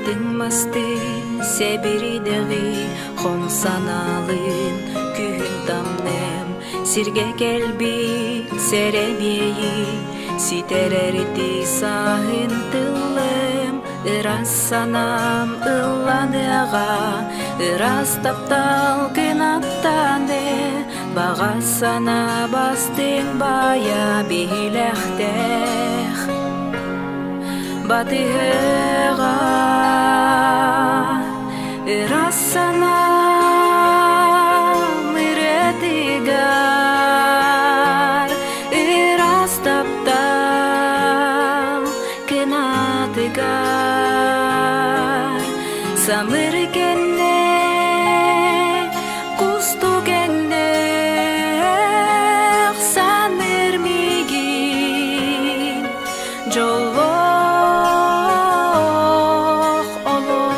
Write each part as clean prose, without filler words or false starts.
Хатыҥ мастыы сэбиридэҕи хом санаалыын күһүн тамныам сиргэ кэлбит сэрэбиэйи ситэрэрити сааһын тыллым ыраас санаам ылланыаҕа ыраас таптал кынаттаны баҕа санаа бастыҥ баайа биһилэхтээх Батыһыаҕа ыраас санаам ырыатыгар ыраас таптал кынатыгар самыр кэннэ кустук эҥнээх саныыр миигин Дьоллоох олох.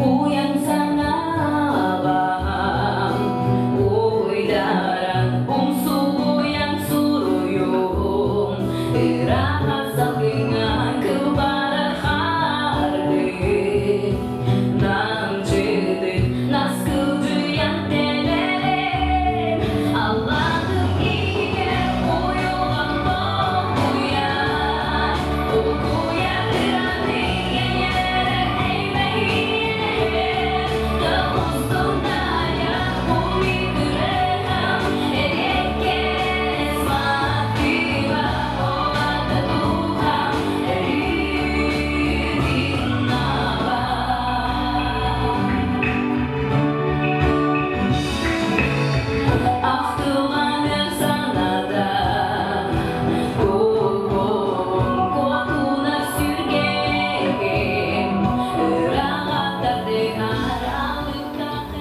Уйан санаабам, уйдаран умсугуйан суруйуум, ыраах салгыҥҥа кылбарар хаардыы, намчытык наскылдьыйан тэлэрин, Аллаһым иһигэр уйулҕан долгуйар, Улгуйар ыраны эйээрэр эймэһиэн, Устуннайар умитырэхам, Эриэккэс матыыба оҕата дууһам, Өрүүрүн Ахтылҕаным саната, куотуна сүргэҕим, ыраах тардыһар алыптаах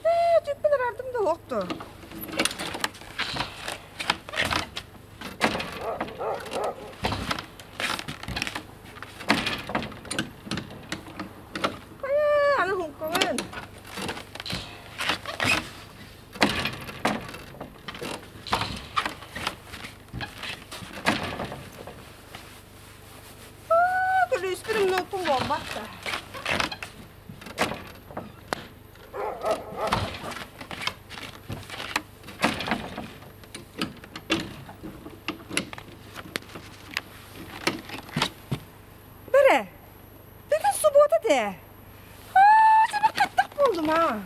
Ээ, түппүн араардым да уохту. Хайа, аны хуҥкаҕын. Аа, күлүүспүн умнуоппун буолбат да. Бэрэ, бүгүн субуота этэ. Аа, дьэ хаттах буоллум аа.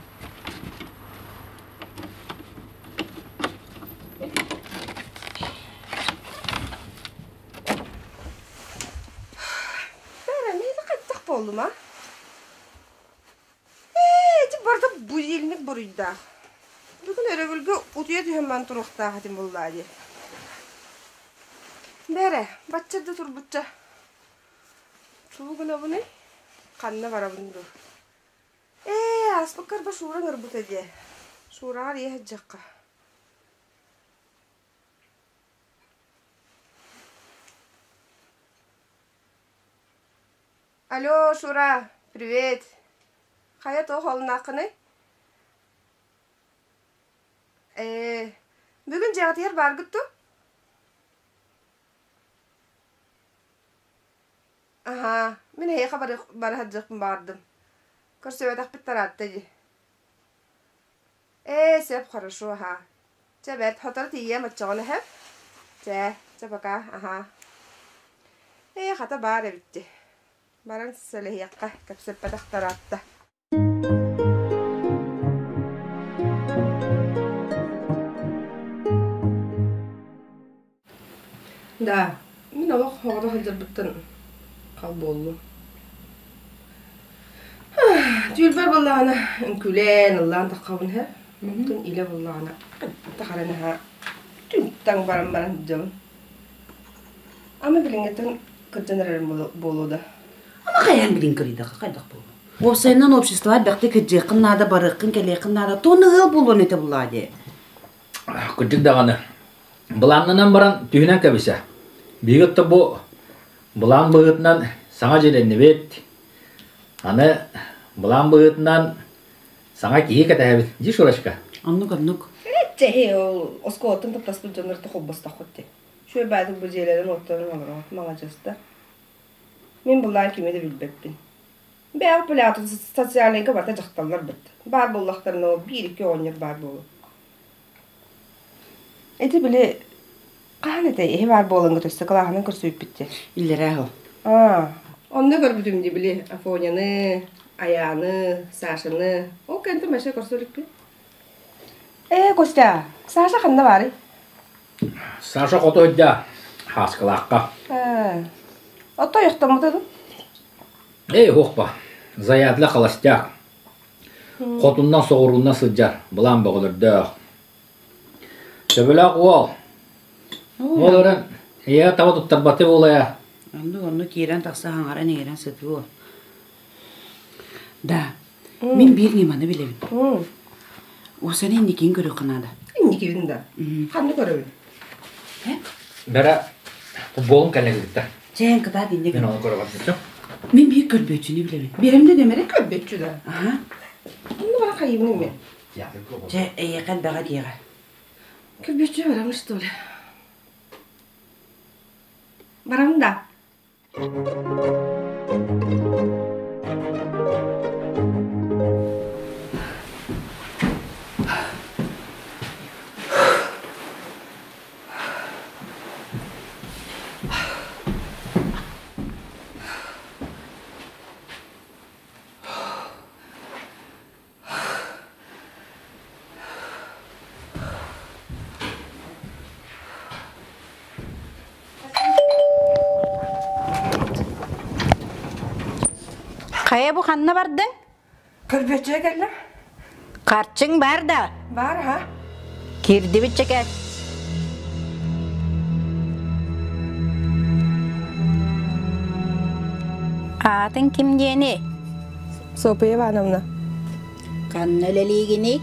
Бэрэ, миэхэ хаттах буоллум аа. Ээ, ити барыта будильник буруйдаах. Бүгүн өрөбүлгэ утуйа түһэн баран туруохтаах этим буоллаа дии. Бэрэ, бачча да турбучча. Тугу гынабыный? Ханна барабын дуу? Ээ, ааспыккар ба Шура ыҥырбыта дии. Шураҕар ийэ сылдьыахха. Алло, Шура, привет. Хайа туох олуннааххыный? Ээ, бүгүн дьиэҕитигэр бааргыт дуу? Аһаа, мин эһиэхэ бара сылдьыахпын баҕардым. Көрсүбэтэхпит тараатта дии. Ээ, сөп, хорошо, аһаа. Чэ бэрт, сотору тиийиэм оччоҕуна сөп? Чэ, чэ пока, аһаа. Ээ, хата баар эбит дии. Баран сэлэһиэххэ, кэпсэппэтэх тараатта. Да, мин олох оҕото сылдьарбыттан хал буоллум. Түүлбэр буоллаҕына үҥкүүлээн, ыллаан таххабын иһэ. Оттон илэ буоллаҕына тахара наһаа түҥ-таҥ баран баран сылдьабын. Ама билиҥҥиттэн кырдьан эрэрим буолуо да. Ама хайаан билин кырыйдахха хайдах буолуо? Уопсайынан обществоҕа элбэхтик кырдьыаххын наада, барыаххын, кэлиэххин наада. Туонна ыал буолуон этэ буллаа дии. Кырдьык даҕаны. Былааннанан баран түһүнэн кэбисэ. Биһиги отто бу былаан быһыытынан саҥа дьиэлэннибит. Аны былаан быһыытынан саҥа киһи кэтэһэбит. Дии Шурочка? Оннук оннук. Чэһи ол оскуолаттан таптаспыт дьоннор холбостоххут дии. Үчүгэй баайдык бу дьиэлэрин уоттарын олороҕут маладьыастар. Мин былаан кими да билбэппин. Бэйэҕит пулятын социальнайга барыта дьахталлар быт. Баар буоллахтарына ол биир-икки оҕонньор баар буолуо. Ити били хаһан этэй эһи баар буолаҥҥыт өссө кылааһынан көрсүбүппүт дии. Иллэрээ ол. Аа, онно көрбүтүм дии били Афоняны, Аяны, Сашаны. Ол кэнтэн вообще көрсө иликпин. Ээ, Костя, Саша ханна баарый? Саша хоту сылдьа Хааскылаахха. Ээ, ото ойохтоммута дуу? Эй, уохпа, заядлый холостяк. Хотуннан соҕурууннан сылдьар, былаан бөҕөлөрдөөх. Төбөлөөх уол. Ол эрэн, ийэ таба туттарбаты буолайа. Оннук оннук киирэн тахса хаҥаран иҥэрэн сытыо. Да, мин биир ньыманы билэбин. Уосаны инникиин көрүөххэ наада. Инникибин да. Ханна көрөбүн? Бэрэ футболун кэллэгиттэ. Чээн кытаат инне Мин ону көрө барбыччым. Мин биир көрбүөччүнү билэбин. Биэрэм да нөмэрэ? Көрбүөччү да. Аха. Онно бара хайыбын мен. Чэ, эйиэхэ элбэҕэ диэҕэ. Көрбүөччү барамын что ли? Барамын да. Хайа бу ханна бардың? Көрбүөччүгэ кэллим. Харчыҥ бар да? Бар ha. Кирдибит чэкэ. Аатын ким диэни? Софья Ивановна. Ханна үлэлиигиний?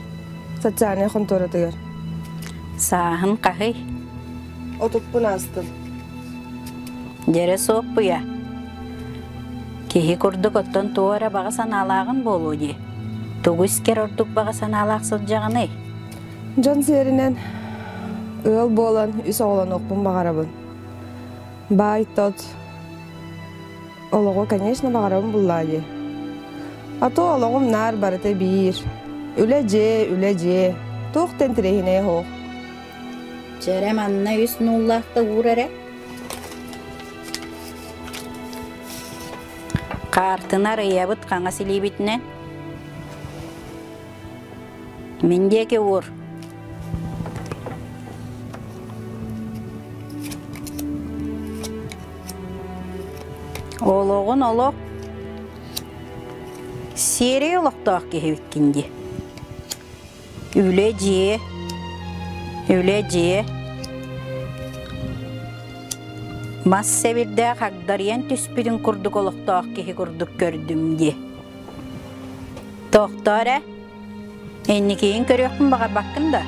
Социальнай хонтуоратыгар. Сааһын хаһый? Отуппун аастым. Дьэрэ Суоппуйа, киһи курдук оттон туох эрэ баҕа санаалааҕын буолуо дии. Тугу искэр ордук баҕа санаалаах сылдьаҕыный? Дьон сиэринэн ыал буолан үс оҕолонуохпун баҕарабын. Баай-тот олоҕу, конечно, баҕарабын буллаа дии. А то олоҕум наар барыта биир. Үлэ-дьиэ, үлэ-дьиэ. Туох да интэриэһинэйэ суох. Чэрэ манна үс нууллаахта уур эрэ. Хаартына арыйабыт хаҥас илиибитинэн. Мин диэки уур. Олоҕун олох сиэрэй олохтоох киһибиккин дии. Үлэ-дьиэ, үлэ-дьиэ Мас сэбирдээх хагдарыйан түспүтүн курдук олохтоох киһи курдук көрдүм дии. Тохтоо эрэ, инникигин көрүөхпүн баҕарбаккын да?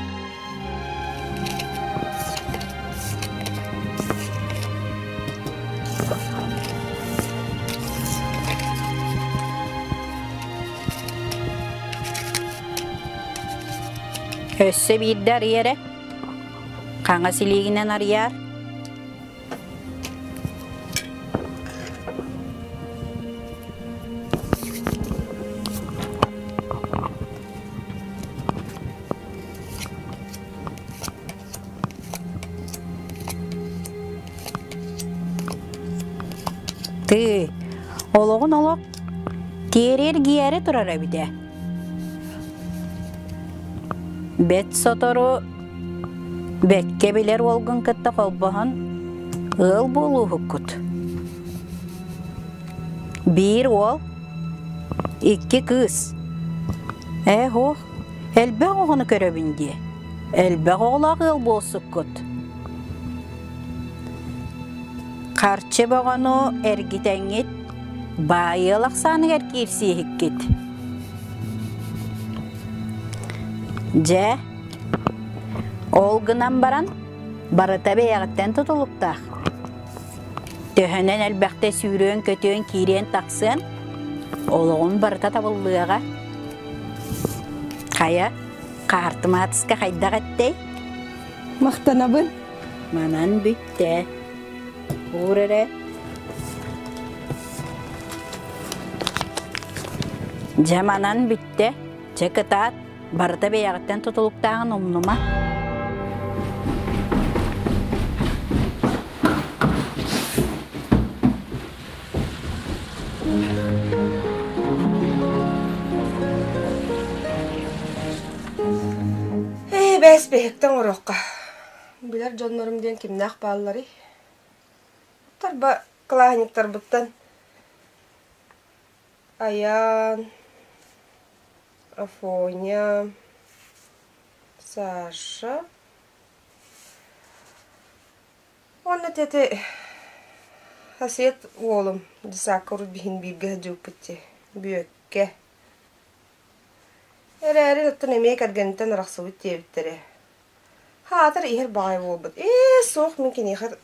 Өссө биирдэ арый эрэ. Хаҥас илиигинэн арыйаар. Тыы, олоҕун олох тиэри эргийээри турар эбитэ. Бэт сотору бэккэ билэр уолгун кытта холбоһон ыал буолууһуккут. Биир уол, икки кыыс. Ээ һуох, элбэх оҕону көрөбүн дии. Элбэх оҕолоох ыал буолсуккут. Харчы бөҕөнү эргитэҥҥит, баай ыал ахсааныгар киирсииһиккит. Дьэ, ол гынан баран, барыта бэйэҕиттэн тутулуктаах. Төһөнөн элбэхтэ сүүрүөн-көтүөн, киириэн-тахсыан, олоҕун барыта табыллыаҕа. Хайа, хаартымаатыска хайдах эттэй? Махтанабын. Манан бүттэ. Уур эрэ. Дьэ манан бүттэ. Чэ кытаат, барыта бэйэҕиттэн тутулуктааҕын умнума. Ээ, бээс биһиктэн оҥоруохха. Билэр дьоннорум диэн кимнээх баалларый? Тарба кылааһынньыктарбыттан Айаан, Афоня, Саша уонна ити сосед уолум десакка урут биһин бииргэ сылдьыбыппыт дии, Бүөккэ. Эрээри оттон эмиэ кэргэниттэн арахсыбыт диэбиттэрэ. Хаатар иһэр баҕайы буолбут. Ээ, суох мин киниэхэ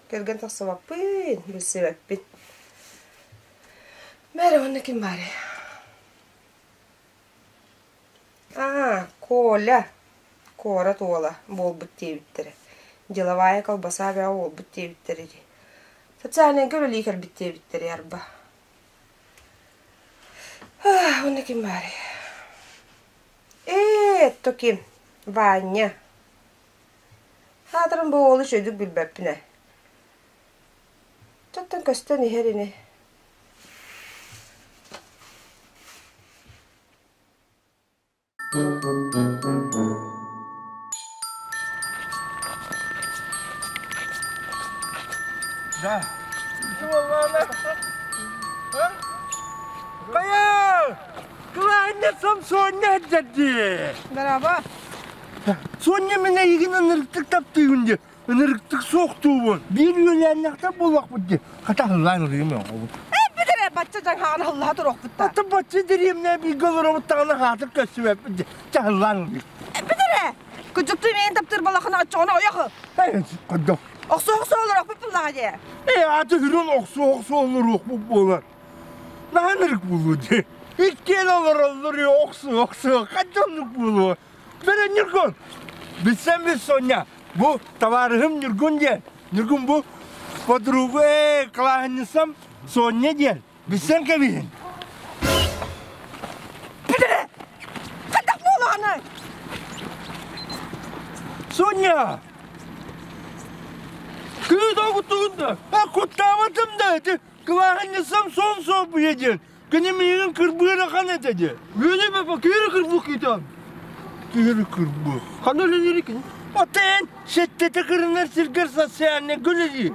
кэргэн тахсыбаппын, билсибэппин. Мээрэ уонна ким баарый? Аа, Коля, куорат уола буолбут диэбиттэрэ. Деловая колбаса бөҕө буолбут диэбиттэрэ дии. Социальнайга үлэлии кэлбит диэбиттэрэ арба. Уонна ким баарый? Ээ, то ким? Ваня. Аатырын бу уолу үчүгэйдик билбэппин ээ. Оттон көстөн иһэр ини. Да. Хайа! Кылаанньа Самсоння дьэрдии. Браво! Соня мен эйигин ынырыктык таптыыбын дии. Ынырыктык суохтуубун. Биир үөлээннэхтэр буолуохпут дии. Хата ыллаан ылыым оҕобут. Эппит эрэ бачча дьаҥхаҕын ыллаһа туруохпут да. Ата бачча дэриэмнэ бииргэ олоробут даҕаны хаатыр көссүбэппит дии. Чэ ыллаан ылыым. Эппит эрэ! Кыдьыктыы миигин таптыыр балахына оччоҕуна ойох. Эй, кырдьык. Охсуох-охсуох олоруохпут буллаҕа дии. Ээ, аты үрүн охсуох-охсуох олоруохпут буолар. Наһаа ынырык буолуо дии. Иккиэн олороллор охсуох-охсуох, хайдах оннук буолуо. Бэрэ Ньургун! Билсэн бил Соня, бу табаарыһым Ньургун диэн. Ньургун бу подруга ээ, кылааһынньысам Соня диэн. Билсэн кэбиһин. Бүтэрэ! Хайдах буолаҕыный? Соня! Кыыс оҕутугун да, куттаабатым да, ити кылааһынньысам сон суоппуйа диэн. Кини миигин кырбыыр ахан этэ дии. Үөнэ бапа киһи кырбык киитэн. Киһи кырбык. Ханна үлэлиир кини? Отен сэттэтэ кырынар сиргэр социальный үлэлиир.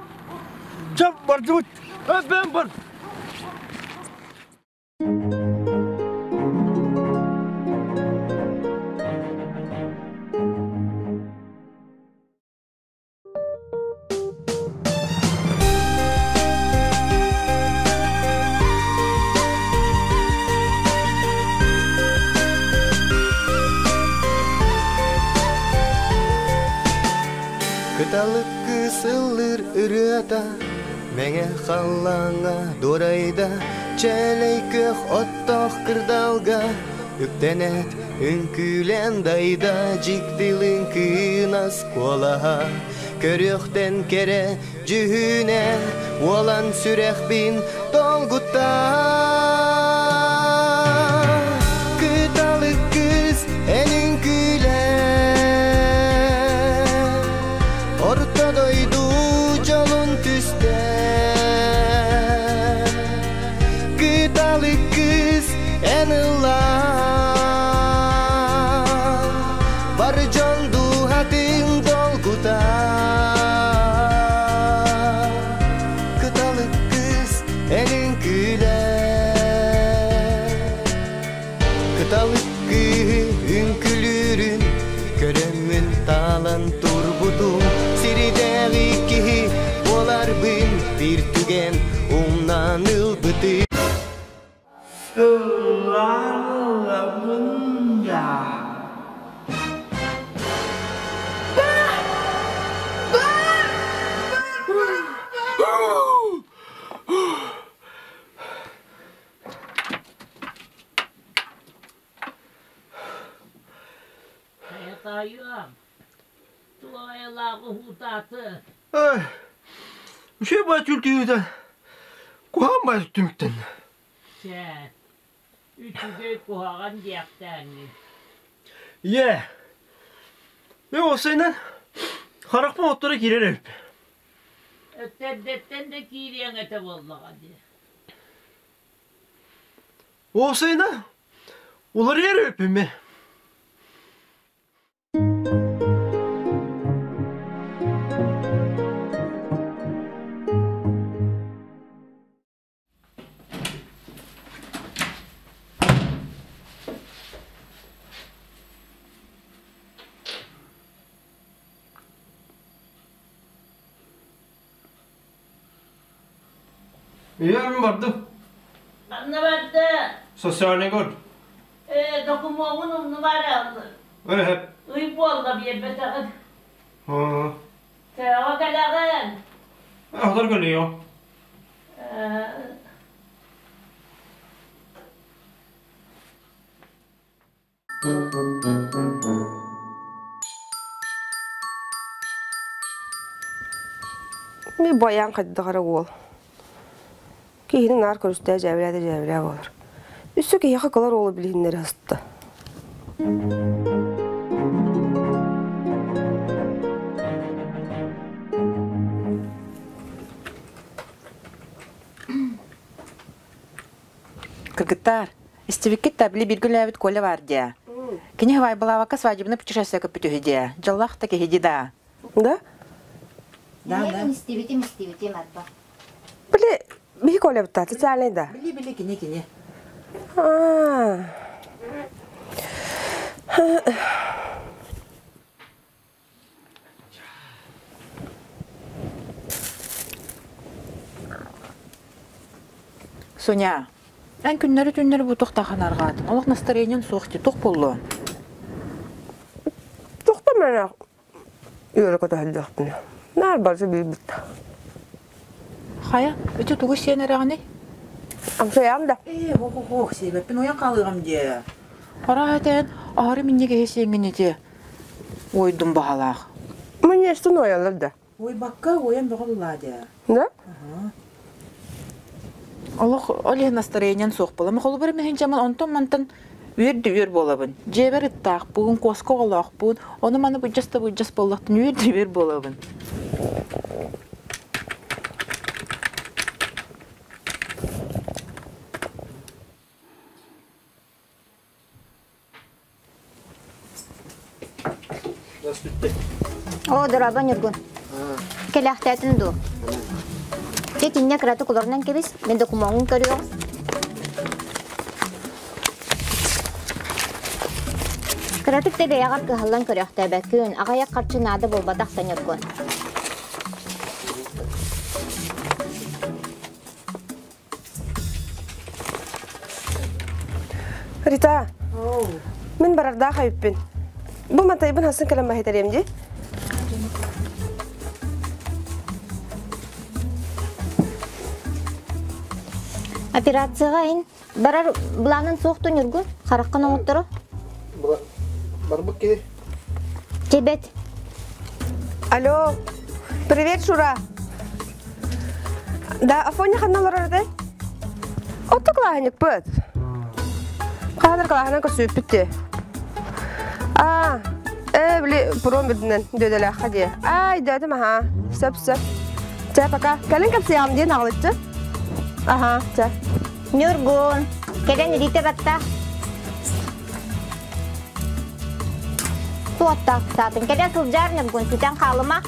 Чап бардыбыт. Бен бар. Кыталык кыыс ыллыыр ырыата Мэҥэ халлааҥҥа дуорайда Чээлэй күөх оттоох кырдалга Үктэнэт үҥкүүлэн дайда дьиктилин кыынас куолаһа Көрүөхтэн кэрэ дьүһүнэ уолан сүрэхпин долгутта Кыталык кыыс эн үҥкүүлэ Орто дойду дьолун түстэ Кыталык кыыс эн ыллаа Бар дьон дууһатын долгута Кыталык кыыс эн үҥкүүлэ Кыталык кыыһы үҥкүлүүрүн Көрөммүн таалан турбутум Сиридээҕи киһи буоларбын Биир түгэн умнан ылбытым Ыллаан ылабын да Хайатаайыам, туох айылаах уһуутааты? Үчүгэй баа түлтүйүүтэ куһаҕан баа түмүктэннэ. Чэ, үчүгэй куһаҕан диэхтээҥҥин. Ийээ, мен уопсайынан харахпын отторо киирэр эбиппин. Эрдэттэн да киириэҥ этэ буоллаҕа дии. Уопсайынан уларыйар эбиппин мин. Ийэм бардым. Ханна барда? Социальный год. Ээ, докумуоҥун умнумаар Эһэп. Ый буолла биэрбэтэҕин. Төҕө кэлэҕин? Ахтар кэлиэ. Ми баян хайдах эрэ уол. Киһини наар көрүстээ дьээбэлээ да дьээбэлээ буолар. Өссө киһиэхэ кылар уолу билиһиннэри сытта. Кыргыттар, истибиккит да били бииргэ үлээбит Коля баар дии. Кини Хавайбалаабакка свадебный путешествие көппүт үһү дии. Дьоллоох да киһи дии да. Да? Да, да. Истибитим, истибитим, арба. Били, биһи Коля бытта, социальный да. Били, били, кини, кини. А. Соня, эн күннэри-түннэри бу туохтахан арҕаатыҥ? Олох настроениеҥ суох дии, туох буоллуон? Туохтан мэнэх үөрэ көтөһөллөхпүнэ. Наар барыта биирбит. Хайа, ити тугу сиэн эрэҕиний? Амсайаҕын да? Ээ, хо-хо-хо, сиэбэппин уйан хаалыаҕым дии. Арааһа этэн, аһары минньигэһи сиэҥҥин ити. Уойдум баһалаах. Мне уояллар да? Уойбакка уойан бөҕө буллаа дии. Да? Олох ол иһин настроением суох буолла. Холобур миһин дьаман онтон-мантан үөр да үөр буолабын. Дьиэбэр ыттаахпын, куоска оҕолоохпун, ону маны быдьас да быдьас буоллахтын үөр да үөр буолабын. Оо, дорообо, Ньургун. Кэлээхтээтин дуу? Дьэ, кинне кыратык олорунан кэбис, мин докумуоҥҥун көрүөҕүм. Кыратык да бэйэҕэр кыһаллан көрөөхтөөбөккүн, аҕыйах харчы наада буолбатах да, Ньургун. Рита, мин барардаах эбиппин. Бу матайбын хасын кэлэн баһыйтарыам дии. Операцияҕа ин барар былаанын суох Ньургун, хараххын оҥотторо. Барбыт киһи. Чебет. Алло, привет, Шура. Да, Афоня ханна олорор этэй? Отто кылааһынньыкпыт. Хаһанар кылааһынан көрсүбүппүт дии. Аа, ээ, били пуром үрдүнэн дүөдэлээххэ дии. Аа, өйдөөтүм аһаа. Сөп, сөп. Чэ, пока. Кэлин кэпсиэҕим диэн аҕалыччы. Аһаа, чэ. Ньургун, кэлэн илиитэ батта. Туоттаах саатын. Кэлэ сылдьаар Ньургун, сүтэн хаалыма.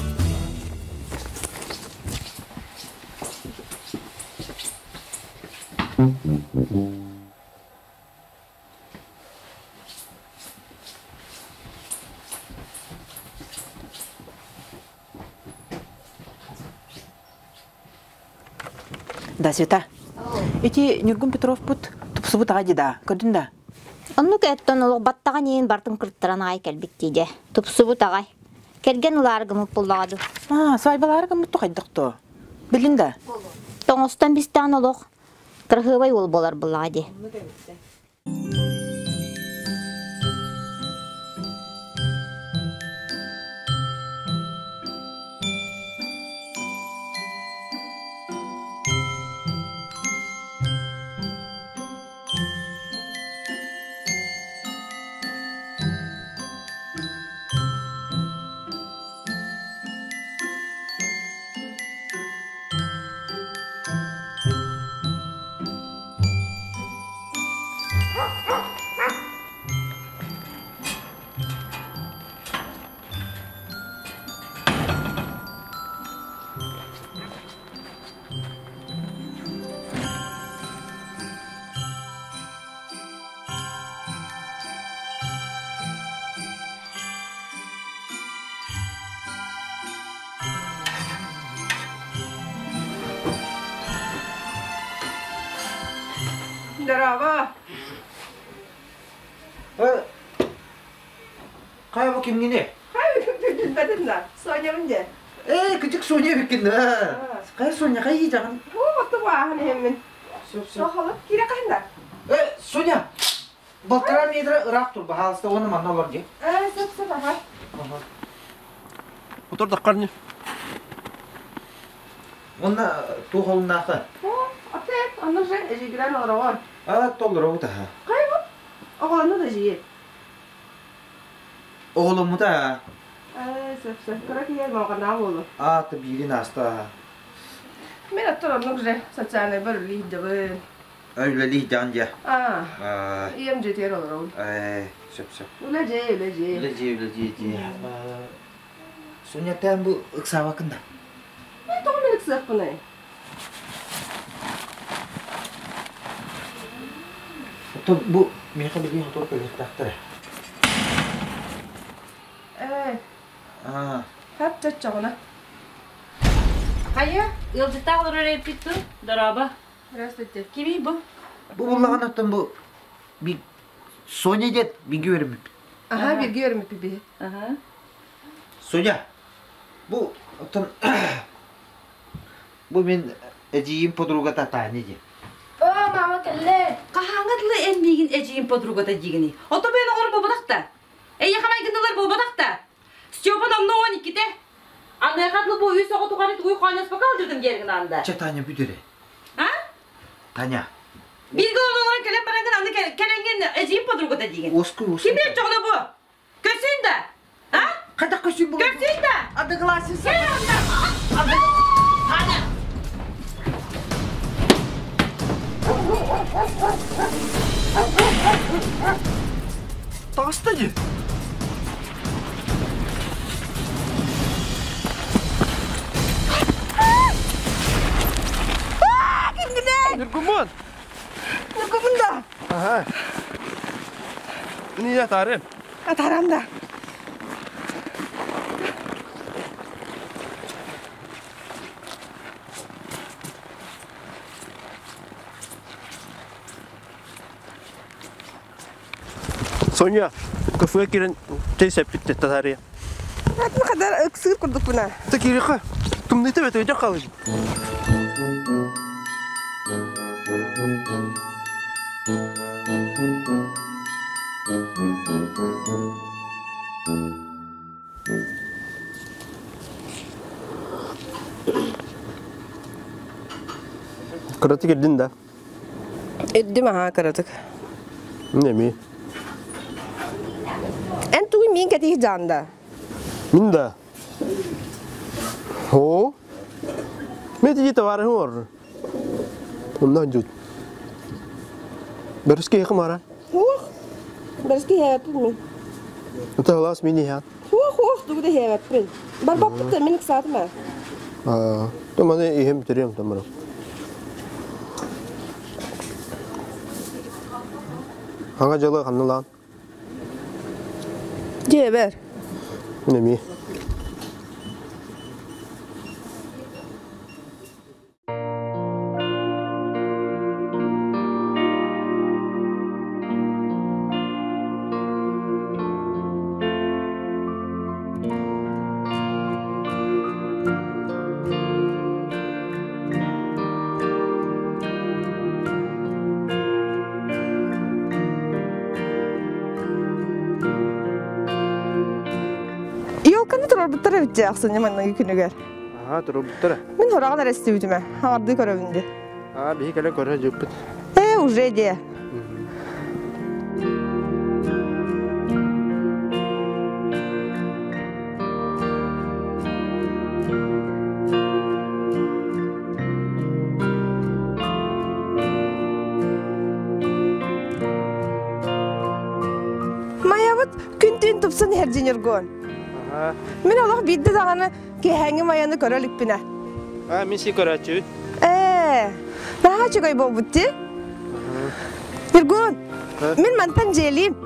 Да, Света. Ити Ньургун Петровпут тупсубут аҕа да, көрдүн да? Оннук эттон олох баттаҕын иин бартын кырттаран аҕай кэлбит диде. Тупсубут аҕай. Кэргэн ылаары гыммыт буллаҕа ду. А, свадьбалаары гыммыт тухайдах Билин да? Тоҥостон бистээн олох кыраһыабай уол буолар буллаҕа ди. Здорово. Хайа бу кимҥини? Билбэтим да. Сонябын дьэ. Ээ, кычык Соня эбиккин да. Хайа Соня, хайа иитаҕын? Бу оту бааһын иһэммин. Сохолоп киирэ хаһында. Э, Соня, балтараа метр ыраах тур, баһаалыста уонна манна олор дии. Э, сөп сөп аха. Утурдаххарны. Уонна туох олуннаахта? О, опять, онно же эжигирэн олороҕор. А, толлоробут аха. Хайа бу? Оҕолону да жиир. Оҕоломмута. Э, сөп сөп. Кыра киһи малҕанаа буолу. А, ты биирин ааста. Мен оттон оннук же социальный бар үлэлиир Үлэлиир дьэ. Аа, ийэм дьиэтигэр олоробун. Э, сөп сөп. Үлэ дьиэ, үлэ дьиэ. Үлэ дьиэ, үлэ дьиэ дьиэ. Соня, тэн бу ыксаабаккын да? Мен тоҕо мен ыксыахпыный? Оттон бу миэхэ билигин хотур кэлиэхтээхтэр. Э, Аа. хап чаччаҕына. Хайа, ыалдьыттаах олорор эппит тыл, дорообо. Здравствуйте. Кимий бу? Бу буллаҕын оттон бу би Соня диэт биги үөрэммиппит. Аха, бирги үөрэммиппит биһи. Аха. Соня, бу оттон бу мин эдьиийим подругата Таня диэн. О, мама кэллэ. Хаһааҥҥа дылы эн миигин эдьиийим подругата диигиний? Ото бэйэн оҕолор буолбатах да? Эйиэхэ майгыннылар буолбатах да? Степа номнуо 12-те. Аныаха дылы бу үс оҕо тухары тугуй хоонньоспокко сылдьыбытым диэн гынаанда. Чэ, Таня бүтэрэ. А? Таня. Бииргэ олорон кэлэн бараҥҥын аны кэлэҥҥин эдьиийим подругата диигин. Уоскуй, уоскуй. Ким оччоҕуна бу? Көрсүн да? А? Хайдах көрсүн бу? Көрсүн да? Одноклассница. Таня! Таҕыста дии. Ньургумун! Ньургумун да? Аха. Мин атаарым. Атаарам да. Соня, кафега киирэн чэй сэппит татаарыйа. Атын хадar ыксыыр курдукпуна. Та киириэххэ. Тымныыта бэт өйдөх хаалыйбыт. Кыратык ирдин да? Ирдим аhaa кыратык. Неми? Эн тугу мин кэтих жаанда? Мин да? О? Мен тиги товарыһым олорор. Онно дьут. Бөрүскэ иһэ мара. Хуох. Бөрүскэ иһээбэппин мин. Это глаз мин иһэ. Хуох, хуох, тугу да иһээбэппин. Барбаппыт да мин ыксаатым ээ. Аа, то маны иһим бүтүрүөм тамара. Аңа жылы ханналаан. Дьиэбэр. Мин эмиэ. Елканы турарбыттар эбит дии ахсынньы манныгы күнүгэр. Аха, турарбыттара. Мин хораҕын эрэ истибитим ээ, хаҥардыы көрөбүн дии. Аа, биһи кэлэн көрө дьыппыт. Ээ, уже дии. Майабыт күн-түүн тупсан иһэр дьиньургуон. Мин олох биирдэ даҕаны киэһээҥҥи майаны көрө иликпинэ. Аа, мин си көрөөччүбүт. Ээ, наһаа үчүгэй буолбут дии. Ньургун, мин мантан дьиэлиим.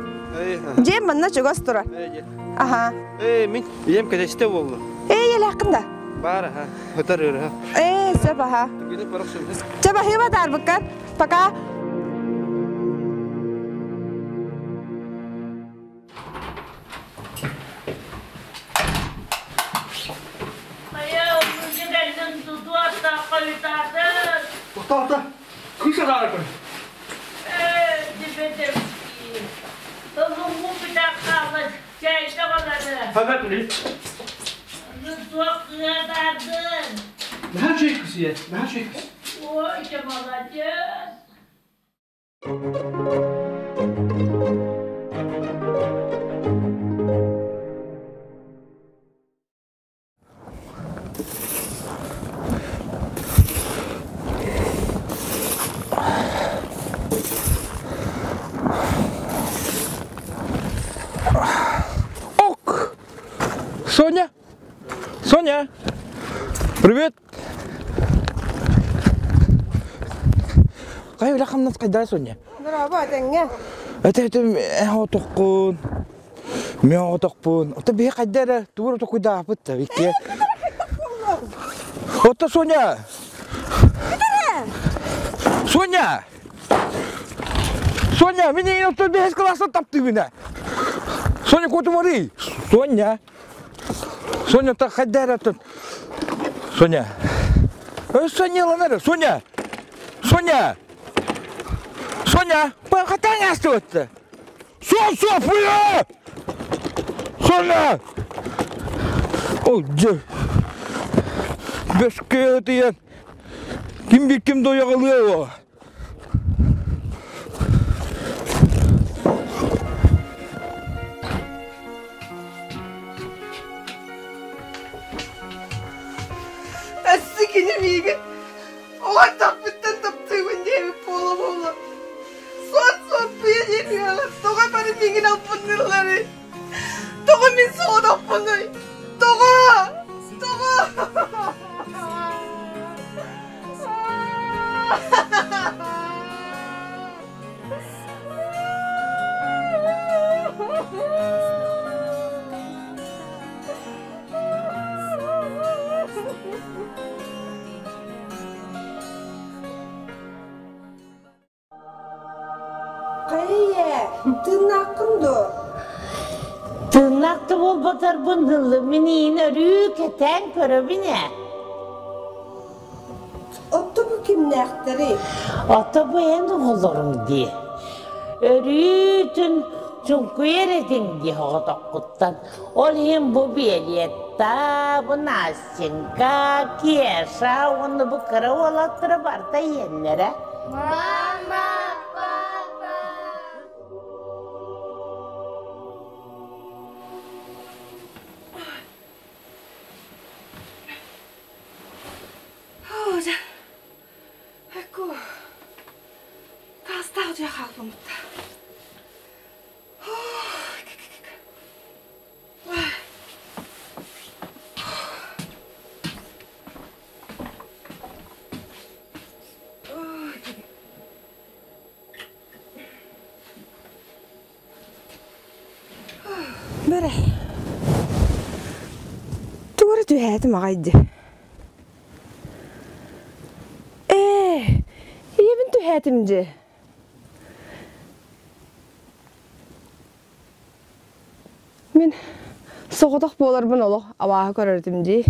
Дьиэм манна чугас турар. Аха. Ээ, мин ийэм кэтэстэ буолла. Ээ, ийэлээххин да? Баар аха. Ытар ыарыһа. Ээ, сөп аха. Чэ, баһыыба таарбыккар. Пока. Тоқталта, кыыс адаара көр. Наһаа үчүгэй кыс ийэ, наһаа үчүгэй кыс. Ок! Соня! Соня! Привет! Кай үлэ хамнас кайда Соня? Браво, тэҥҥэ. Это это отохпун. Мен отохпун. Ото биһи хайда эрэ тугур отокуйдаапыт да икки. Ото Соня! Соня! Соня, мин эйин оттон бэһис кылаастан таптыыбын ээ. Соня, куотумарый. Соня. Соня, так хайда эрэ оттон. Соня. Соня ылан эрэ. Соня! Соня! Соня! Хатаң астыбытты. Сон, София! Соня! Ол дьэ. Бөскө тиийэн ким bir ким дояҕалыа Өссө кини миигин оҕо тахпыттан таптыыбын диэбит буола-буола. Суот-суоппуйа диэн тоҕо бары миигин албынныылларый? Тоҕо мин соҕотохпунуй? Тоҕо? Тоҕо? Хайа, тыыннааххын дуо? Тыыннаах да буолбатарбын ыллым иин өрүү кэтээн көрөбүн ээ. Отто бу кимнээхтэрий? Ото бу эн оҕолоруҥ дии. Өрүүтүн чуҥкуйар этиҥ дии оҕотоххуттан. Ол иһин бу Виолетта, бу Настенька, Кеша уонна бу кыра уолаттара барыта ийэннэрэ. Мама, папа! Ecco. Таастаах дьиэ хаалбаммыт. Бэрэ. Тугу түһээтим аҕай дии. Ээ, ийэбин түһээтим дии. Мин соҕотох буоларбын олох абааһы көрөр этим дии.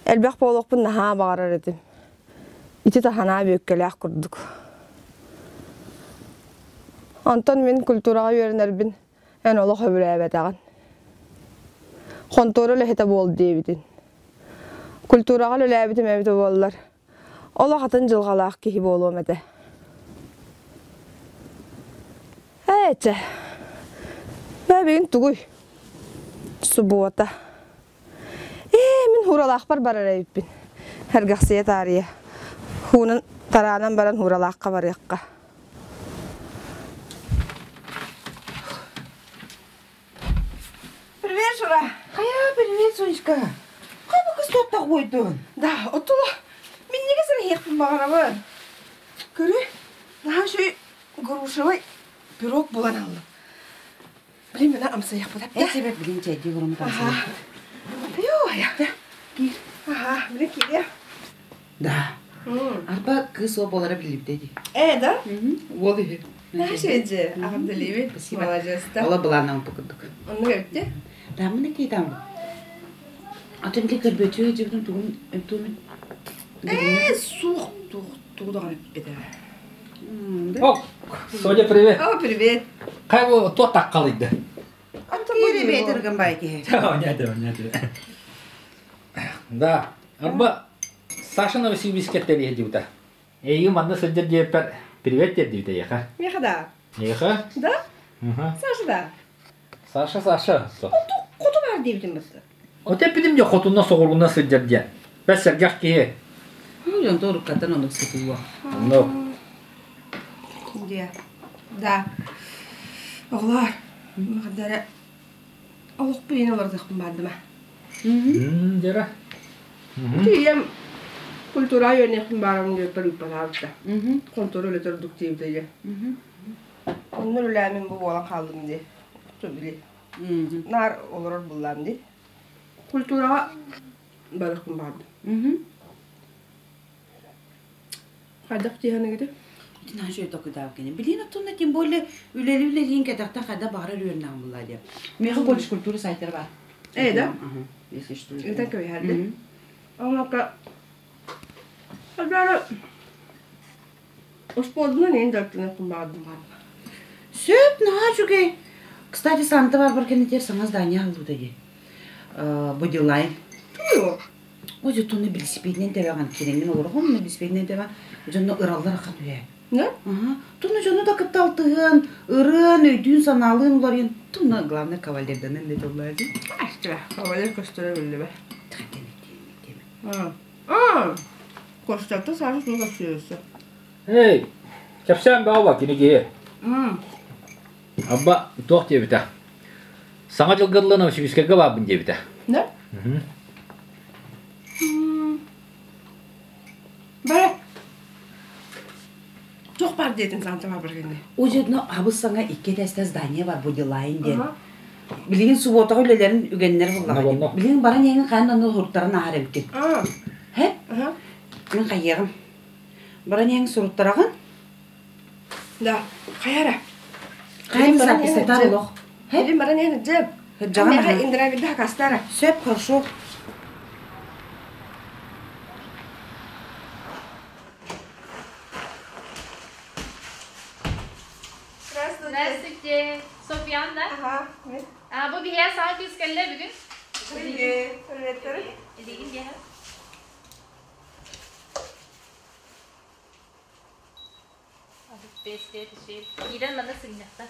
Элбэх буолуохпун наһаа баҕарар этим. Ити таһанаа бүөккэлээх курдук. Онтон мин культураҕа үөрэнэрбин эн олох сөбүлээбэтэҕин. Хонтуора үлэһитэ буол диэбитин. Культураҕа үлэлээбитим эбитэ буоллар, олох атын дьылҕалаах киһи буолуом этэ. Ээ, чэ, бэбигин тугуй? Субуота. Ээ, мин Хууралаахпар барар эбиппин. Эргэхсийэ таарыйа. Хуунан тараанан баран Хууралаахха барыахха. Привет, Шура! Хайа, привет, Сонечка! Хай бу кыз тоттах бойдун? Да, отула. Мин неге сэрэһиэхпин баҕарабын. Көрү, наһаа үчүгэй грушевый пирог булан аллым. Блин, мына амсайахпыт Эн себеп билин чэйдии олоруммут амсайахпыт. Ага. Киир. Ага, билин киириэ. Да. Арба кыыс уол буолара биллибитэ дии. Э, да? Уол үһү. Наша Аҕамдалиибит. Спасибо. Маладьыаста. Ола былааннаан бу курдук. Оннук эбитти. Да, мына кейтам. Атын били көрбөтүө дьибитин тугун эмтуумин. Э, суох, туох, тугу даҕаны эппитэ. О, Соня, привет. О, привет. Хай бу туох таккалыйды? Киири бэйэтэргэн бай киһи. Понятно, Да, арба Саша Новосибирскке тэриһэ Эйигин манна сылдьар диэппэр привет диэбитэ эйиэхэ. Миэхэ да. Эйиэхэ? Да? Саша да. Саша, Саша. Хоту бар диэбитим баста. Вот эппитим дьэ хотунна соҕурууна сылдьар диэн. Бэс сэргэх киһи. Дьон торуккаттан оннук сытыллуо. Оннук. Дьэ. Да. Оҕолор, махадара олохпун иин олордохпун баардыма. Дьара. Ийэм культура үөниэхпин баарым диэппэр ыыппатаабыта. Контура үлэтэ ордук диэбитэ ийэ. Онно үлээмин бу буолан хааллым дии. Били. Наар олорор буллаам дии. Культураҕа барыахпын баҕардым. Хайдах дии Ити наша үчүгэй токуйдаабыт кини. Билин оттонно тем более үлэли үлэлиин кэтэхтэн хайда баҕарар үөрэнэҕин буллаа диэн. Миэхэ колледж культуры сайтара баар. Э, да? Если что. Это кэбиһэрди. Оҥока Албара Успуордунан иин дьарыктаныахпын баҕардым баҕарба. Сөп, наһаа үчүгэй. Кстати, Санта Барбара кэннитигэр саҥа здание аһыллыбыта дии. Бодилайн. Тугуй ол? Ой, дьэ, билисипиэтинэн тэбэҕин, кирэҥҥин олороҕун, билисипиэтинэн тэбэ, дьонно ыраллар ахан үһэ. Да? Аха. Туна дьону да кытта алтыһыан, ырыан, өйдүүн, санаалыын уларыйан, туна главное кавалерданан да толлаа дии. Астра, кавалер көстөрө биллибэ. Тэмэ. А, Костята Саша суох өссө. Эй, кэпсээн баҕа киниги. Абба туох диэбитэ? Саҥа дьылга ылла Новосибирскайга баабын диэбитэ. Да? Бара. Туох бар диэтин Санта Барбара кэннэ? Ужедно абыс саҥа икки этээстээх здание бар Бодилайн диэн. Билигин субуотаҕа үлэлэрин үгэннэр буллаҕа дии. Билигин баран иһэн хаан онно суруттаран ааһар эбиккин. Һэ? Мин хайыаҕым. Баран иһэн суруттараҕын? Да, хайара. Хайын записатар олох. Билин баран иһэн дьэп. Хырдьаҕан Индравидда хакастара. Сөп, хорошо. Здравствуйте. Софьян, да? Ага. А, бу биһиэ саҥа кыыс кэллэ бүгүн. Привет. Привет. Илигин диэхэ. Киирэн манна сыгынньахта.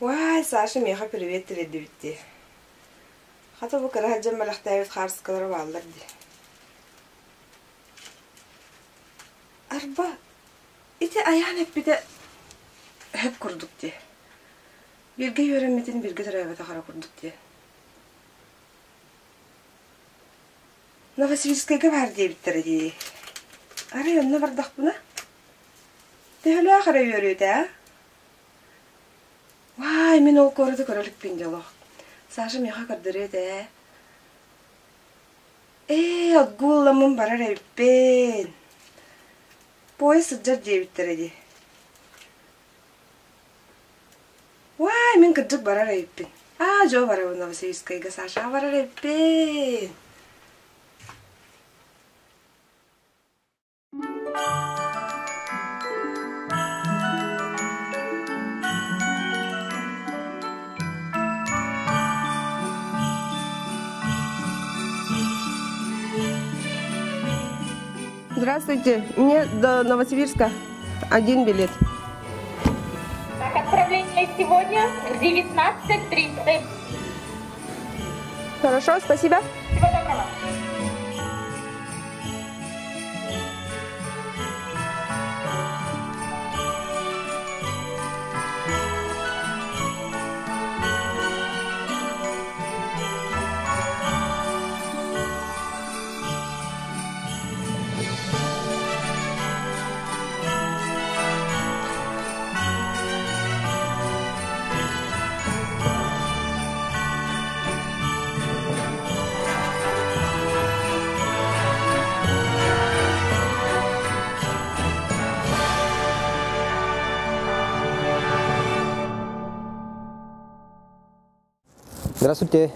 Уай, Саша миэхэ привет тириэрдибит дии. Хата бу кыра сылдьан бэлэхтээбит хаарыскалара бааллар дии. Арба, ити айаан эппитэ эһэп курдук дии. Бииргэ үөрэммитин бииргэ төрөөбөтөх эрэ курдук дии. Новосибирскайга баар диэбиттэрэ дии. Арай онно бардахпына? Төһөлөөх эрэ үөрүөтэ, аа? Вай, мин ол куораты көрө иликпин дьолох. Саша миэхэ көрдөрүө этэ ээ. Ээ, отгулламмын барар эбиппин. Поезд сылдьар диэбиттэрэ дии. Вай, мин кырдьык барар эбиппин. Аа, дьоо барабын Новосибирскайга Сашаҕа барар эбиппин. Здравствуйте, мне до Новосибирска один билет. Так, отправление сегодня в 19.30. Хорошо, спасибо. Всего доброго. Здравствуйте.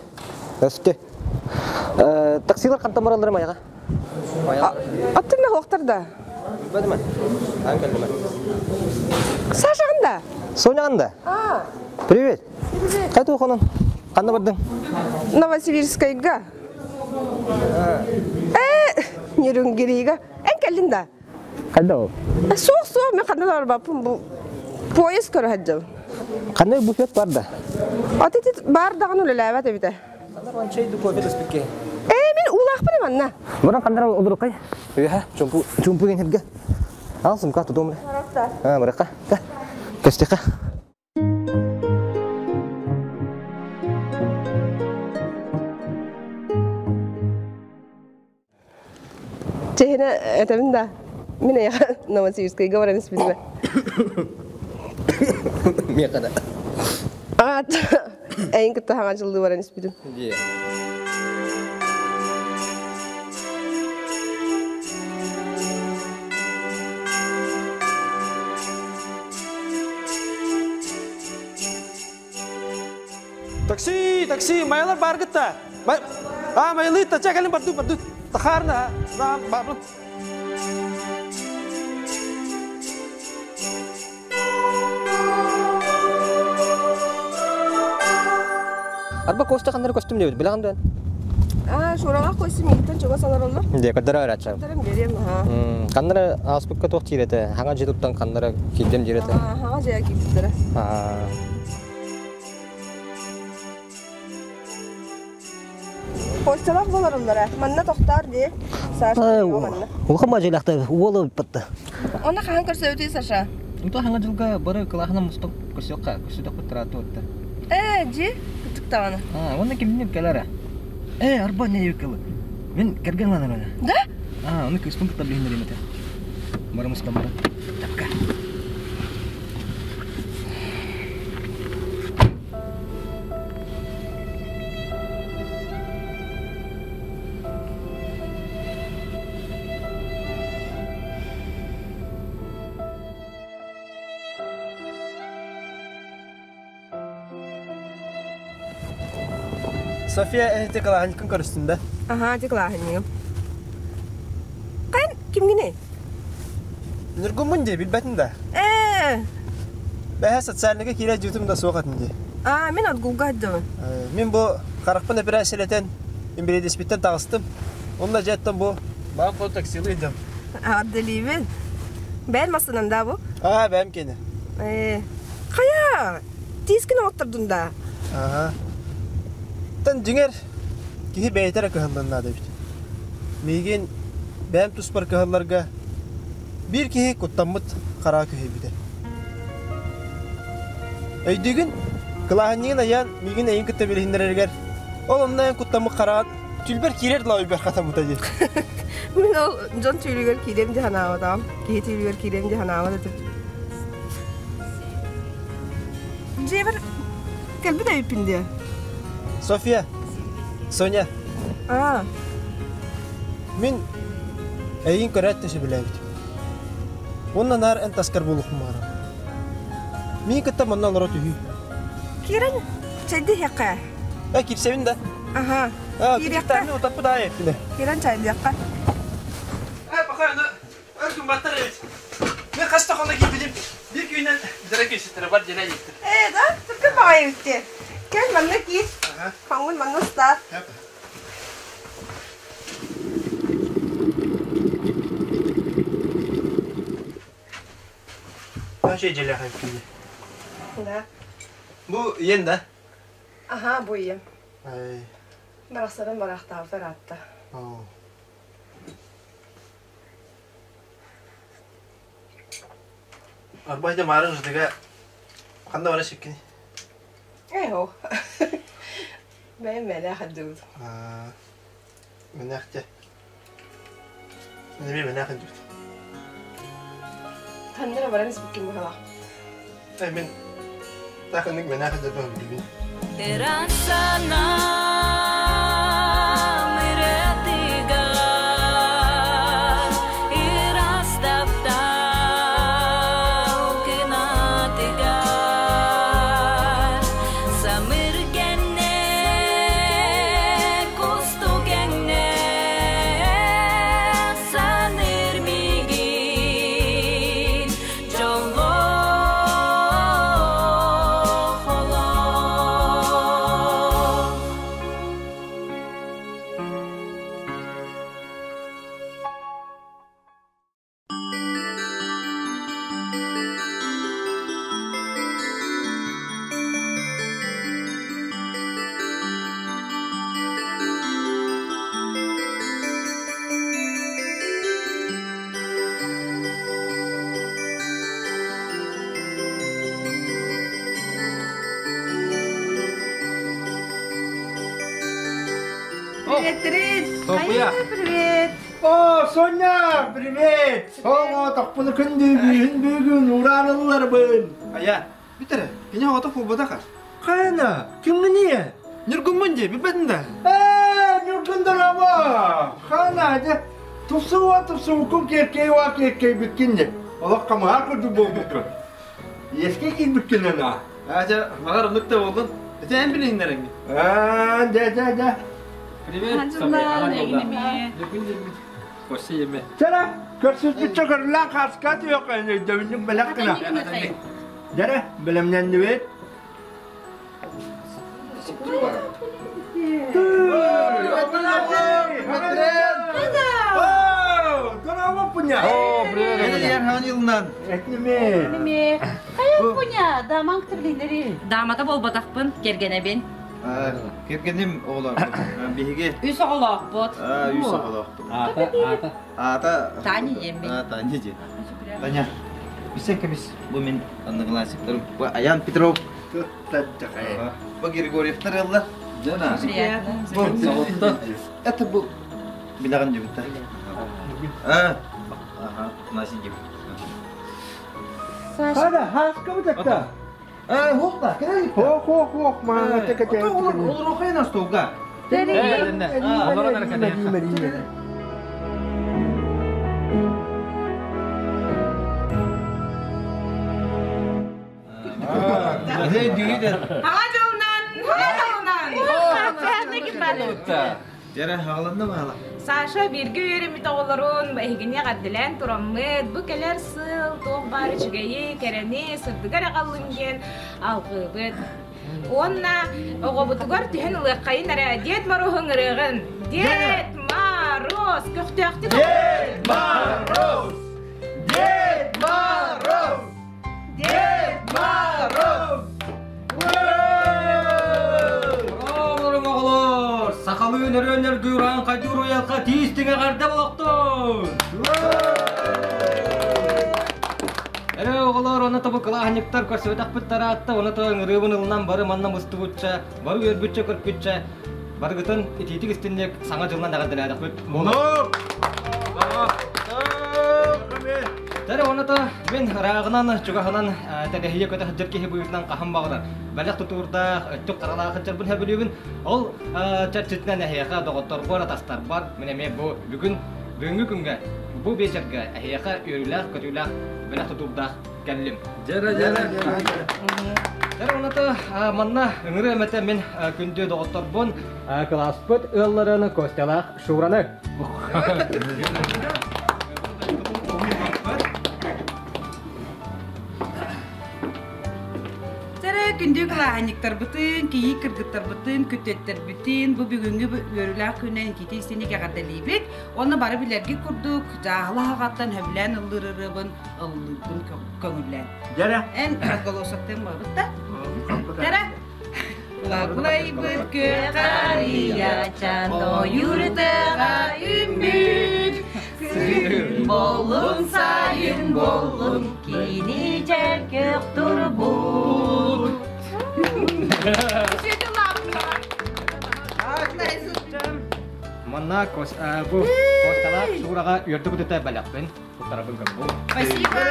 Здравствуйте. Таксилар хантан бараллар майаға? Аттына хоқтар да. Бәдіме? Аң кәлдіме. Саша қанда? Соня қанда? Привет. Қайта оқының? Қанда бардың? Новосибирскайга. Э, Нерюнгрига. Эн кэллин да? Қайда ол? Суох, суох, мен ханна да барбаппын бу. Поезд көрө сылдьабын. Қандай буфет бар да? Ат ити бар даҕаны үлэлээбэт эбитэ. Чай кофе таспикке. Э, мин уулаахпын манна. Баран қандара олорукай? Үйә, чумпу, чумпу деген херге. Ал сумка тутум. А, баракка. Кестека. Чэһинэ этэбин да. Мин эйиэхэ Новосибирскайга баран испитимэ. Миэхэ да. Аат, эйин кытта хаҥа дьыллыы баран испитим. Такси, такси, маялар бар гытта. А, маялы, та чакалин барду, барду. Тахарна, на, барду. Арба Костя ханнары көстүм диэбит, билэҕин дуон? Аа, Шураҕа Костя миигиттэн чугас олороллор. Дьэ, көрдөрө өрөөччү. Көрдөрөн биэриэм, аһаа. Ханнары ааспыкка туох диир этэ? Хаҥа дьиэ туттан ханнары киирдим диир этэ. Аа, хаҥа дьиэ киирбиттэрэ. Аа. Костялаах болоруллара. Манна тохтоор дии. Саша манна. Улахан бадьыйлаахта уол ыппытта. Онно хаһан көрсөбүтүй, Саша? Онто хаҥа дьылга бары кылааһынан мустан көрсүөххэ, көрсүтөхпүт тараатуотта. Ээ, дьи, кытыктаҕына. Аа, уонна кимнин кэлэрэ? Ээ, арба не кылы. Мин кэргэн ылан эрэ. Да? Аа, ону кыыспын кытта билиһиннэриэм этэ. Бары мустан бары. Тапка. София эһити кылааһынньыккын көрүстүн да? Аһаа, ити кылааһынньыгым. Кайын кимгиний? Ньургуммун дии, билбэтин да. Ээ. Бэһэ социальныйга киирэ дьуутум да суох этин дии. Аа, мин отгулга сылдьабын. Мин бу харахпын эпэрээссийэлэтэн инбэлиидиспиттэн таҕыстым. Онно дьэттэн бу баан по таксилыы сылдьам. Аҕаддалиибин. Бэйэн массынан да бу? Аа, бэйэм киэнэ. Ээ. Хайа, тиискин оҥоттордун да? Аха. Тан дьиҥэр киһи бэйэтэ эрэ кыһаллан наада эбит. Миигин бэйэм туспар кыһалларга биир киһи куттаммыт хараҕа күһэйбитэ. Өйдүүгүн? Кылааһынньыгын айаан миигин эйин кытта билиһиннэрэригэр ол онно эн куттаммыт хараҕын түлбэр киирэр дла өйбөр хатаммыта дии. Мин ол дьон түүлүгэр киириэм дии санаабатаҕым. Киһи түүлүгэр киириэм дии санаабат этим. Дьиэбэр кэлбит эбиппин диэ. София, Соня. Аа. Мин эйигин көрөөт да сөбүлээбитим. Уонна наар эн таскар буолуохпун баҕарабын. Миигин кытта манна олоро түһүү. Киирэн чэйдиһиэххэ. Э, киирсэбин да? Аха. Аа, киириэххэ. Утаппыт аайы эттинэ. Киирэн чайдыахха. Э, пока аны өр гымматтар эбит. Мен хас да хоно киирбитим. Биир күнүнэн дьара киирситтэрэ бар диэн айыттым. Ээ, да? Түргэн баҕайы эбит Кэл манна киир. Хоҥун манна устаар. Вообще дьэлээх эбиккин Да. Бу ийэн да? Аха, бу ийэм. Ай. Барахсарым барахтаабыта ыраатта. Арбайда маарын ждыга ханна бара сиккини? Ээ, Бэйэм мэлээх эрдибит. Мэнээх дьэ. Эмиэ мэнээх эрдибит. Ханна эрэ баран испиккин быһалаах. Э, мин таах инник мэнээх эрдэрбин билбин. Привет, Трис! София! Привет! О, Соня, привет! Оҕо тохпуну күндүүгүн бүгүн ураан ылларбын. Ая, бүтэрэ. Кини оҕото буолбатах. Хайана, кимҥиний? Ньургуммун дии, билбэтин да. Ээ, Ньургун дорообо! Хана, дьэ, тупсуга тупсубуккун киэркэй уа киэркэйбиккин дьэ. Олох хамыһаар курдук буолбуккун. Иэскэ киирбиккин ана. Аа, дьэ, маҕар оннук да буоллун. Ити эн билиһиннэрэҥҥин. Аа, дьэ, дьэ, дьэ. Привет, София. Чара, көрсүспүччэ көрүлээн хааска түһүөххэ өйдөбүнньүк бэлэх гына. Дьэрэ, бэлэмнэннибит. О, привет, Ханилнан. Этнеме. Хайа пуня, дамаң тирлинери. Дамата болбатахпын, кергенебин. Кергеним оҕолор биһиги. Үс оҕолоохпут. Үс оҕолоохпут. Ата, ата. Ата. Таня диэммин. Таня диэн. Таня, билсэн кэбис. Бу мин одноклассниктарым. Бу Аян Петров. Бу Григорьевтар ылла. Приятно. Это был билэҕин дьыбыта. А, ага, Настя дип. Хада, хаска бутакта. Э, хоппа, кэлэ. Хох, хох, хох, маана текете. Олор на столга. Хаҥа дьолунан, хаҥа дьолунан! Дьэрэ, хаҕаланна маала. Саша бииргэ үөрэммит оҕолорун эһигини эҕэрдэлээн тураммыт, бу кэлэр сыл туох баар үчүгэйи, кэрэни, сырдыгы эрэ аҕаллын диэн алҕыыбыт. Уонна оҕобутугар түһэн ылыаххайын эрэ Дед Мороһу ыҥырыаҕын. Дед Мороз! Көхтөөхтүк Дед Мороз! Дед Мороз! Дед Мороз! Оҕолорум оҕолор, сахалыы нөрүөннэр гүүран хайдуур уйалха тиис тиҥэ ғарда болохтун! Эрэ оҕолор, оны тобу кылааһынньыктар көрсүбэтэхпит тараатта, оны то ыҥырыыбын ылынан бары манна мустубутча, бары үөрбүтчэ көрбүтчэ, барыгытын итиитик истинник саҥа дьылынан эҕэрдэлээтэхпит. Тэри оната мин ырааҕынан, чугаһынан тэлэһийэ көтө сылдьар киһи быһыытынан хаһан баҕарар бэлэх тутуурдаах, өттүк харалаах сылдьарбын сөбүлүүбүн. Ол чэрчитинэн эһиэхэ доҕотторбор, атастарбар мин эмиэ бу бүгүн бүгүҥҥү күҥҥэ бу биэчэргэ эһиэхэ үөрүүлээх, көтүүлээх бэлэх тутуурдаах кэллим. Дьэрэ, дьэрэ. Дьэрэ оната манна ыҥырыы эмэтэ мин күндү доҕотторбун кылааспыт ыалларын Костялаах Шураны. Сэрэ күндү кылааһынньыктарбытын, кийии кыргыттарбытын, күтүөттэрбитин бу бүгүҥҥү үөрүүлээх күнүнэн итиитэ истиник эҕэрдэлиибит. Уонна бары билэргит курдук, дьааһыла аҕаттан сөбүлээн ыллыыр ырыабын ыллыырбын көҥүллээн. Дьэрэ. Эн разголосоктыын буолбут да? Дьэрэ. Кулайбыт күөх арыйачан ойуурдаҕа үүммүт Күн боллун, сайын боллун, кини дьэргэх турбут. Манна бу Косталаах Шураҕа үөрдүк үтүтэ бэлэхпин туттарабын көрбүн. Спасибо!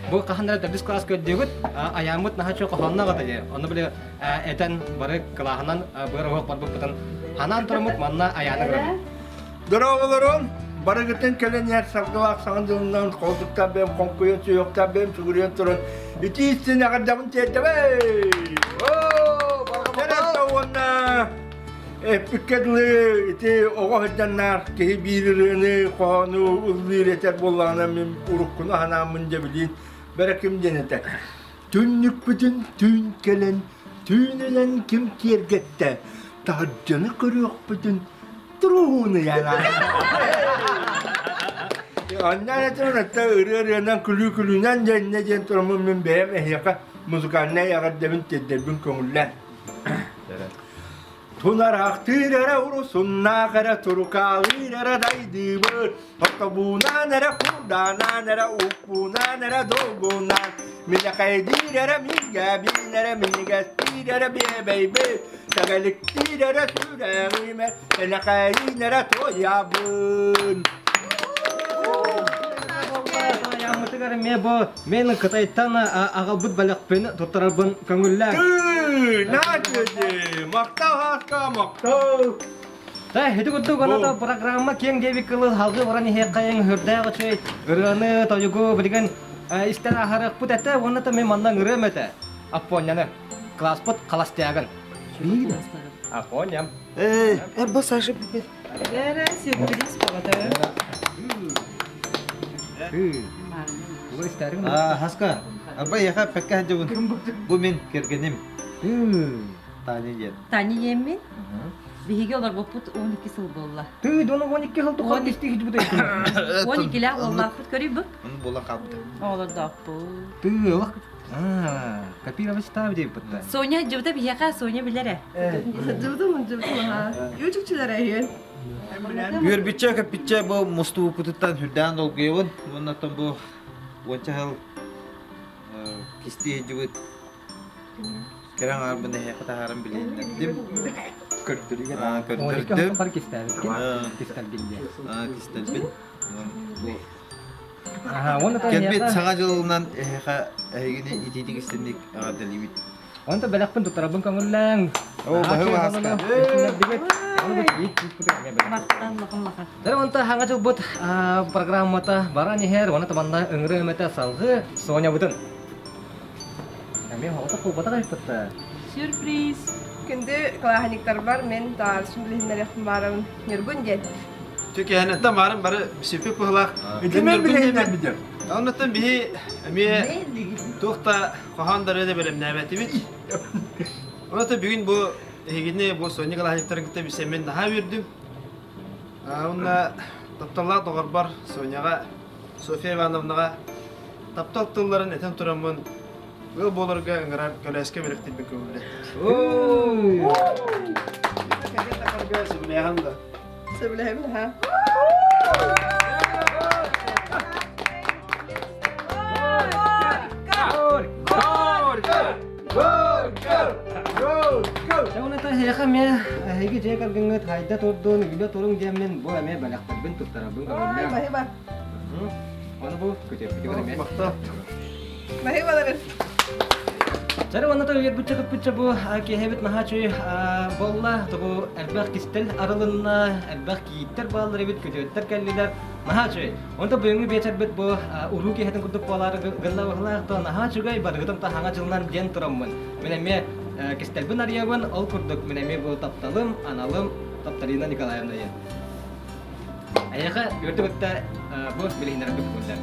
Бу хаһан эрэ төрдүс класс көрдүгүт, айааммыт наһаа чуо хоһоонноох этэ дии. Ону били этэн бары кылааһынан быар оһох барбыппытын ханаан тураммыт манна айааны көрөбүт. Дорооболорун, барыгытын кэлэн иһэр саргылаах саҥа дьылынан холдуктаах бэйэм хоҥкуйан сүһүөхтээх бэйэм сүгүрүйэн туран итии истин эҕэрдэбин тиэрдэбэй! уонна эппиккэ дылы ити оҕо сылдьаннаах киһи биир ырыаны, хоһоону ыллыыр этэр буоллаҕына мин уруккуну санааммын дьэ билиин бэрэ ким диэн этэ. Түннүкпүтүн түүн кэлэн, түүнүнэн ким киэргэттэ, таһырдьаны көрүөхпүтүн туруһууну Аннан этэн этэ ырыа ырыанан күлүү күлүүнэн диэннэ диэн тураммын мин бэйэм эһиэхэ музыкальнай эҕэрдэбин тиэрдэрбин көҥүллээн. Тунараахтыыр эрэ урусуннаах эрэ турукаалыыр эрэ дайдыыбыт Оттобунаан эрэ курданаан эрэ укпунаан эрэ долгунаан Минэхэйдиир эрэ мингээбиин эрэ минньигэстиир эрэ биэбэйбит Тэгэликтиир эрэ сүрэҕимэ тэнэхэйиин эрэ туойабын Айааммытыгар эмиэ бу мен Кытайтан аҕалбыт бэлэхпин туттарарбын көҥүллээн. Наачыдьы, махтал хааска, махтал. Та, ити курдук аны программа киэҥ диэбит кылы халгы баран иһиэххэйиҥ үрдээх үчүгэй ырыаны, тойугу билигин истэн аһарыахпыт этэ уонна та мен манна ыҥырыам этэ. Аппонняны. Класспыт холостягын. Аппонням. Э, бу Саша Эра, сюрприз баҕата. Хаска. Арба яха пекка хаджабын. Бу мин кэргэним. Таня диэн. Таня диэммин. Биһиги олорбуппут 12 сыл буолла. Тыы, дону 12 сыл тухары кистии хижбут 12-лээх уоллаахпыт көрүй бу. Оны буола хаалбыта. Оҕолордоохпут. Тыы, олох копировать ставь дейбитта. Соня дьыбыта биһиэхэ Соня билэрэ. Дьыбытым, дьыбытым, аха. Үчүкчүлэр эһиэн. Үөрбүччэ көппүччэ бу мустубуппутуттан сүрдээн долгуйабын. Уоннаттан бу уонча сыл кистии сылдьыбыт кэрэ аҥаарбын эһиэхэ таһааран билиһиннэрдим. Көрдөрүүгэ Көрдөрдүм. Кистээбиккин. Кистэлгин диэн. Кистэлбин. Кэлбит саҥа дьылынан эһиэхэ эһигини итиитик истинник эҕэрдэлиибит. Онто бэлэхпин туттарабын көҥүллээҥ. Оо, баһы баһаска. Дэр онто хаҥа дьылбыт программата баран иһэр, уонна табанна ыҥыры өмөтө салгыы Сонябытын. Эмиэ оҕото кулбатах айпытта. Сюрприз! Күндү кылааһынньыктарбар мен таарышым билиһиннэриэхпин баарабын. Ньургун диэн. Түкэһэнэттэн баарын бары сүппүт быһылаах. Итинэн билиһиннэрбитим. Оннуттан биһи эмиэ туох да хоһоон да да бэлэмнээбэтибит. Онон бүгүн бу эһигини бу Соня кылааһынньыктарын кытта билсэммин наһаа үөрдүм. Уонна тапталлаах доҕорбор Соняҕа, Софья Ивановнаҕа таптал тылларын этэн тураммын ыал буоларга ыҥырар көлөөскө бэлэхтиирбин көҥүллэт. Сөбүлэһэн да. Сөбүлэһэбин, ха. Онон эһиэхэ эмиэ эһиги дьиэ кэргэҥҥит хайда турдун, үлэ туруҥ диэммин бу эмиэ бэлэхтэрбин туттарабын көҥүллээн. Баһыба. Ону бу күтүөппүтүгэр эмиэ. Баһыба Чары уонна үөрбүччэ көппүччэ бу киэһэбит наһаа үчүгэй буолла. Тобу элбэх кистэл арылынна, элбэх кийииттэр бааллар эбит, күтүөттэр кэллилэр. Наһаа үчүгэй. Онто бүгүҥҥү биэчэрбит бу уруу киэһэтин курдук буолаары гынна быһылаах, то наһаа үчүгэй, барыгытын таһаҥа дьылынан диэн тураммын. Мин эмиэ кистэлбин арыйабын, ол курдук мин эмиэ бу тапталым, аналым Тапталина Николаевна диэн. Эйиэхэ үөрдү кытта бу билиһиннэрэрбит көҥүллэр.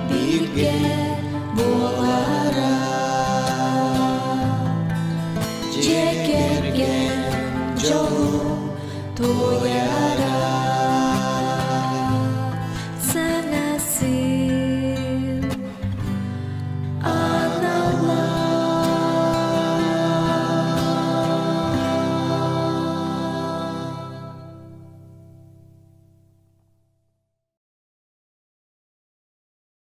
Бирге буолара Дьиэ кэргэн дьолу туойара.